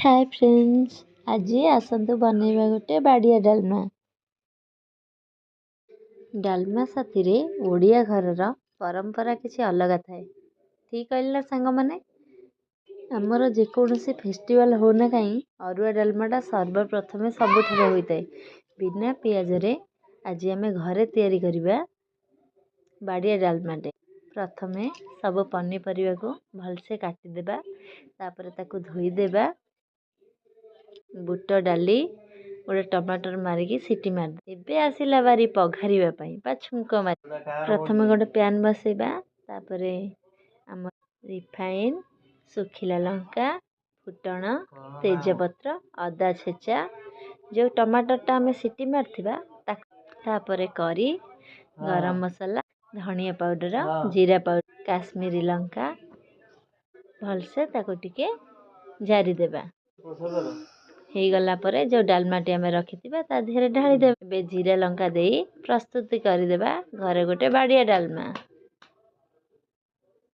ହାଏ friends, ଆଜି ଆସନ୍ତୁ ବନେଇବା ଗୋଟେ ବାଡ଼ିଆ ଡାଲମା। ଡାଲମା ସାଥିରେ ଓଡ଼ିଆ ଘରର ପରମ୍ପରା କିଛି ଅଲଗା ଥାଏ। ଠିକ୍ କହିଲି ନା ସାଙ୍ଗମାନେ? ଆମର ଯେକୌଣସି ଫେଷ୍ଟିଭାଲ୍ ହେଉନା କାହିଁ, ଅରୁଆ ଡାଲମାଟା ସର୍ବପ୍ରଥମେ ସବୁଠାରେ ହୋଇଥାଏ। ବିନା ପିଆଜରେ ଆଜି ଆମେ ଘରେ ତିଆରି କରିବା ବାଡ଼ିଆ ଡାଲମାଟେ। ପ୍ରଥମେ ସବୁ ପନିପରିବାକୁ ଭଲସେ କାଟିଦେବା, ତାପରେ ତାକୁ ଧୋଇଦେବା। ବୁଟ ଡାଲି ଗୋଟେ ଟମାଟର ମାରିକି ସିଟି ମାରି। ଏବେ ଆସିଲା ବାରି ପଘାରିବା ପାଇଁ ବା ଛୁଙ୍କ ମାରି। ପ୍ରଥମେ ଗୋଟେ ପ୍ୟାନ୍ ବସେଇବା, ତାପରେ ଆମ ରିଫାଇନ୍, ଶୁଖିଲା ଲଙ୍କା, ଫୁଟଣ, ତେଜପତ୍ର, ଅଦା ଛେଚା, ଯେଉଁ ଟମାଟରଟା ଆମେ ସିଟି ମାରିଥିବା ତାକୁ, ତାପରେ କରି, ଗରମ ମସଲା, ଧନିଆ ପାଉଡ଼ର, ଜିରା ପାଉଡ଼ର, କାଶ୍ମୀରୀ ଲଙ୍କା, ଭଲସେ ତାକୁ ଟିକେ ଜାରିଦେବା। ହେଇଗଲା ପରେ ଯେଉଁ ଡାଲମାଟି ଆମେ ରଖିଥିବା ତା ଦେହରେ ଢାଳିଦେବା। ଏବେ ଜିରା ଲଙ୍କା ଦେଇ ପ୍ରସ୍ତୁତି କରିଦେବା ଘରେ ଗୋଟେ ବାଡ଼ିଆ ଡାଲମା।